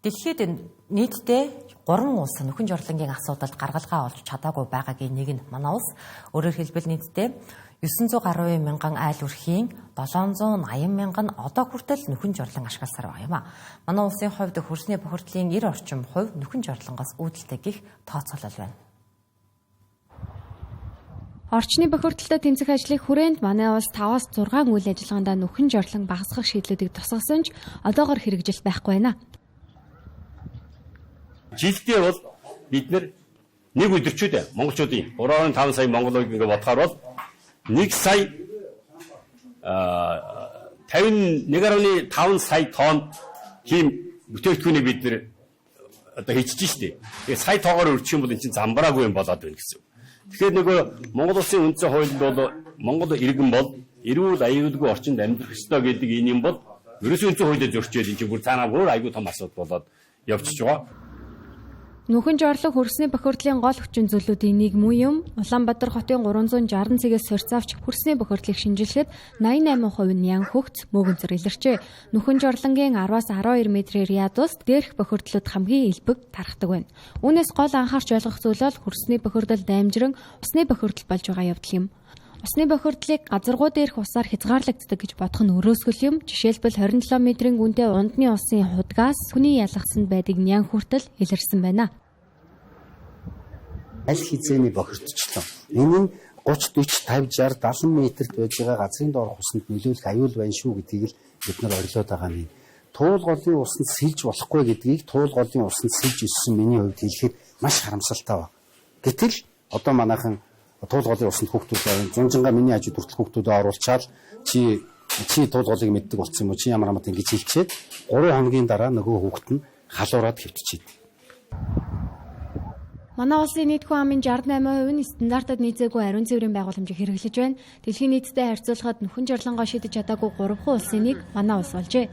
Дэлхийд нийтдээ 3 улс нөхөн жорлонгийн асуудалд гаргалгаа олж чадаагүй байгаагийн нэг нь манай улс. Өөрөөр хэлбэл нийтдээ 900 гаруй мянган айл өрхийн 780 мянган одоо хүртэл нөхөн жорлон ашигласаар байгаа юм а. Манай улсын хувьд хөрсний бохирдлын 90 орчим хувь нөхөн жорлонгоос үүдэлтэй гих тооцоолол байна. Орчны бохирдолтой тэмцэх ажлын хүрээнд манай улс 5-аас 6 үйл ажиллагаанд нүхэн жорлон багасгах шийдлүүдийг тусгасан ч одоогор хэрэгжилт байхгүй байна. Жилдээ бол бид нэг өдөрчүүд монголчуудын 3.5 сая монголыг ингээ бодохоор бол 1 сая 51.5 сая тонн тийм бүтээгдэхүүнийг бид нэр одоо хийчихэж штэ. Тэгээ сая тоогоор өрчих юм бол эн чинь замбраагүй юм болоод байна гэсэн. Тэгэхээр нөгөө Монгол улсын үндсэн хуулинд бол Монгол иргэн бол эрүүл аюулгүй орчинд амьдрах ёстой гэдэг энэ юм бол ерөөсөө үндсэн хуулиа зөрчөөд эн чинь бүр цаанаа бүр аюул том асуудал болоод явчихж байгаа. Нүхэн жорлог хөрсний бохирдлын гол хүчин зүйлүүдийн нэг муу юм. Улаанбаатар хотын 360 цэгээс сорьц авч хөрсний бохирдлыг шинжилэхэд 88% нь ян хөгц мөөгөнцөр илэрчээ. Нүхэн жорлонгийн 10-аас 12 метрийн радиуст дээрх бохирдлууд хамгийн элбэг тархдаг байна. Үүнээс гол анхаарч ойлгох зүйл бол хөрсний бохирдол дамжиран усны бохирдол болж байгаа явдал юм. Усны бохирдлыг газаргуу дээрх усаар хязгаарлагддаг гэж бодох нь өрөөсгөл юм. Жишээлбэл 27 метрийн гүнтэй ундны усын худгаас хүний ялгсанд байдаг нян хүртэл илэрсэн байна. Аль хэзээний бохирдчлон. Энэ нь 30, 40, 50, 60, 70 метрт байж байгаа газрын доорх усанд нөлөөлөх аюул байна шүү гэдгийг л бид нар орилоод байгаа юм. Туул голын усанд сэлж болохгүй гэдгийг туул голын усанд сэлж өссөн миний хувьд хэлэхэд маш харамсалтай байна. Гэтэл одоо манайхан туул голын усанд хүүхдүүд зунжингаа миний хажууд хүртэл хүүхдүүдээ оруулчаал чи туул голыг мэддэг болсон юм уу, чи ямар хамт ингэж хэлчихэд 3 хоногийн дараа нөгөө хүүхэд нь халуураад хэвтчихэв. Манай улсын нийт хүн амын 68% нь стандартад нийцээгүй ариун цэврийн байгууламжийг хэрэглэж байна. Дэлхийн нийттэй харьцуулахад нүхэн жорлонгоо шийдэж чадаагүй 3 улсын нэг манай улс болжээ.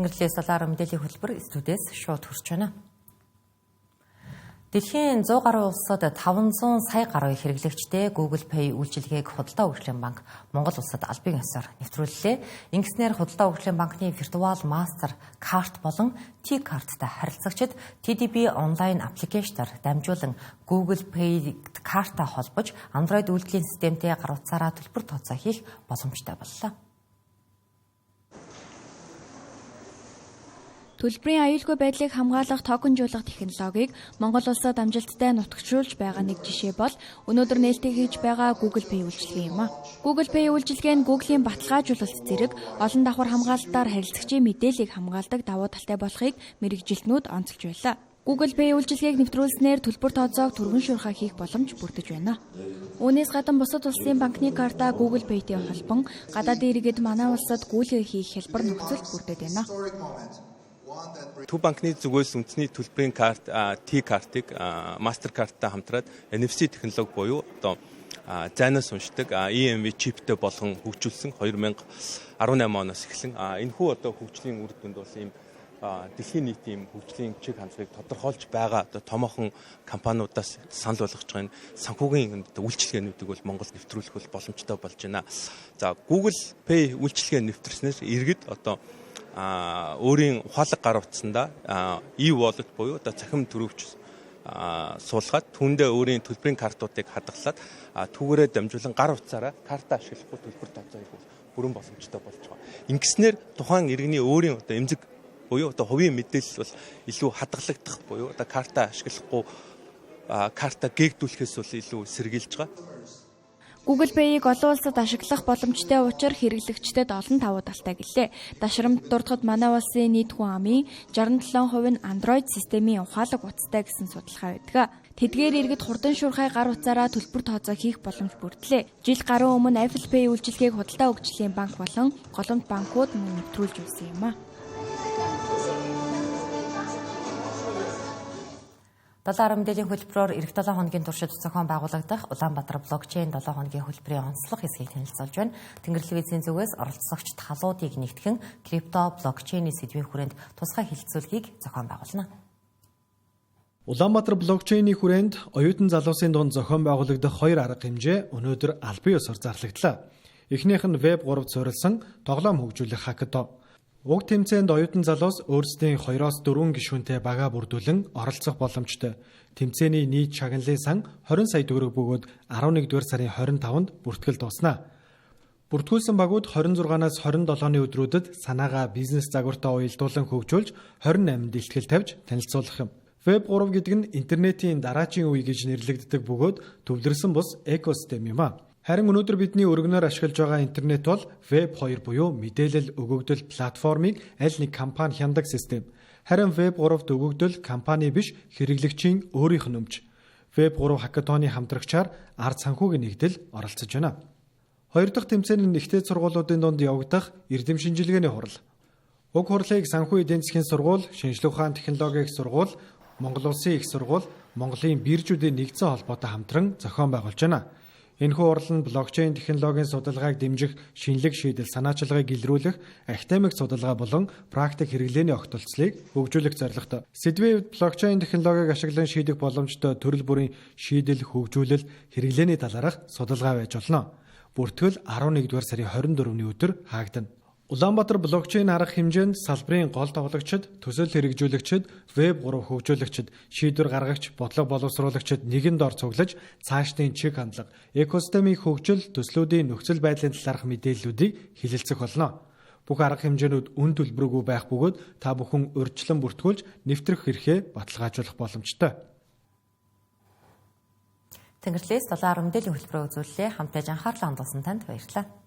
Тэнгэрлэгийн солиороо мэдээллийн хөтөлбөр студиэс шууд хүрч байна. Дэлхийн 100 гаруй улсад 500 сая гаруй хэрэглэгчтэй Google Pay үйлчилгээг Худалдаа хөгжлийн банк Монгол улсад албан ёсоор нэвтрүүллээ. Ингэснээр Худалдаа хөгжлийн банкны виртуал мастер карт болон T-карттай харилцагчид TDB онлайн аппликейшнаар дамжуулан Google Pay картаа холбож Android үйлдвэрлэлийн системтэй гар утсаараа төлбөр тооцоо хийх боломжтой боллоо. Төлбөрийн аюулгүй байдлыг хамгаалах токенжуулах технологиг Монгол улсад амжилттай нутагшуулж байгаа нэг жишээ бол өнөөдөр нээлттэй хийж байгаа Google Pay үйлчилгээ юм а. Google Pay үйлчилгээ нь Google-ийн баталгаажуулалт зэрэг олон давхар хамгаалалтаар харилцагчийн мэдээллийг хамгаалдаг давуу талтай болохыг мэргэжилтнүүд онцолж байлаа. Google Pay үйлчилгээг нэвтрүүлснээр төлбөр тооцоог түргэн шуурхай хийх боломж бүрдэж байна. Үүнээс гадна бусад улсын банкны картаа Google Pay-тэй холбон гадаадын иргэд манай улсад гүйлгээ хийх хялбар нөхцөл бүрдээд байна. Төв банкны зүгээс үндэсний төлбөрийн карт T-картыг Mastercard-тай хамтраад NFC технологи буюу одоо зайнаас уншдаг EMV чиптэй болгон хөгжүүлсэн 2018 оноос эхлэн энэхүү одоо хөгжлийн үр дүнд бол ийм дэлхийн нийтийн хөгжлийн чиг хандлагыг тодорхойлж байгаа одоо томоохон компаниудаас санал болгож байгаа энэ санхүүгийн үйлчилгээнүүдийг бол Монголд нэвтрүүлэх бол боломжтой болж байна. За Google Pay үйлчилгээ нэвтрснээр иргэд одоо өөрийн ухаалаг гар утсандаа e-wallet буюу одоо цахим төрөвч суулгаад түүндээ өөрийн төлбөрийн картуудыг хадгалаад түүгээрээ дамжуулан гар утсаараа карта ашиглахгүй төлбөр тооцоо хийх бол бүрэн боломжтой болж байгаа. Ингэснээр тухайн иргэний өөрийн одоо эмзэг буюу одоо хувийн мэдээлэл бол илүү хадгалагдах буюу одоо карта ашиглахгүй карта гээгдүүлэхээс бол илүү сэргийлж байгаа. Google Pay-ийг олон улсад ашиглах боломжтой учир хэрэглэгчдэд олон давуу талтай гэлээ. Дашрамт дурдахад манай улсын нийт хүн амын 67% нь Android системийн ухаалаг утастай гэсэн судалгаа байдаг. Тэдгээр иргэд хурдан шуурхай гар утсаараа төлбөр тооцоо хийх боломж бүрдлээ. Жил гаруй өмнө Apple Pay үйлчилгээг Худалдаа хөгжлийн банк болон Голомт банкуд мөн нэвтрүүлж байсан юм а. 7 мэдээллийн хөтөлбөрөөр ирэх 7 хоногийн туршид зохион байгуулагдах Улаанбаатар блокчейн 7 хоногийн хөтөлбөрийн онцлог хэсгийг танилцуулж байна. Тэнгэр телевизийн зүгээс оролцогч талуудыг нэгтгэн крипто блокчейний сэдвийн хүрээнд тусгай хэлэлцүүлгийг зохион байгуулна. Улаанбаатар блокчейний хүрээнд оюутан залуусын дунд зохион байгуулагдах хоёр арга хэмжээ өнөөдөр албан ёсоор зарлагдлаа. Эхнийх нь веб 3-д суурилсан тоглоом хөгжүүлэх хакатон. Уг тэмцээнд оюутан залуус өөрсдийн 2-4 гишүүнтэй багаа бүрдүүлэн оролцох боломжтой. Тэмцээний нийт шагналын сан 20 сая төгрөг бөгөөд 11-р сарын 25-нд бүртгэл дууснаа. Бүртгүүлсэн багууд 26-наас 27-ны өдрүүдэд санаагаа бизнес загвартай уялдуулан хөгжүүлж 28-нд илтгэл тавьж танилцуулах юм. Веб 3 гэдэг нь интернетийн дараачийн үе гэж нэрлэгддэг бөгөөд төвлөрсөн бус экосистем юм а. Харин өнөөдөр бидний өргөнөөр ашиглаж байгаа интернет бол Веб 2 буюу мэдээлэл өгөгдөл платформыг аль нэг компани хяндаг систем. Харин Веб 3-д өгөгдөл компани биш, хэрэглэгчийн өөрийнх нь өмч. Веб 3 хакатоны хамтрагчаар ард санхүүгийн нэгдэл оролцож байна. Хоёр дахь тэмцээн нь нэгтэй сургуулиудын дунд явагдах эрдэм шинжилгээний хурал. Уг хурлыг санхүү эдийн засгийн сургууль, шинжлэх ухаан технологийн их сургууль, Монгол Улсын их сургууль, Монголын биржүүдийн нэгдсэн холбоотой хамтран зохион байгуулж байна. Энэхүү хурал нь блокчейн технологийн судалгааг дэмжих, шинэлэг шийдэл санаачилгааг илрүүлэх, академик судалгаа болон практик хэрэглээний огтолцлыг хөгжүүлэх зорилготой. Сэдвийн хувьд блокчейн технологиг ашиглан шийдэх боломжтой төрөл бүрийн шийдэл, хөгжүүлэл, хэрэглээний талаарх судалгаа байж болно. Бүртгэл 11-р сарын 24-ний өдөр хаагдана. Улаанбаатар блокчейн арга хэмжээнд салбарын гол тоглогчид, төсөл хэрэгжүүлэгчид, веб 3 хөгжүүлэгчид, шийдвэр гаргагч, бодлого боловсруулагчид нэгэн дор цуглаж цаашдын чиг хандлага, экосистемийн хөгжил, төслүүдийн нөхцөл байдлын талаарх мэдээллүүдийг хэлэлцэх болно. Бүх арга хэмжээнүүд үн төлбөргүй байх бөгөөд та бүхэн урьдчилан бүртгүүлж нэвтрэх эрхээ баталгаажуулах боломжтой. Тэнгэрлээс 7 мэдээллийн хөтөлбөрөөр үзүүллээ. Хамтдаа анхаарлаа хандуулсан танд баярлалаа.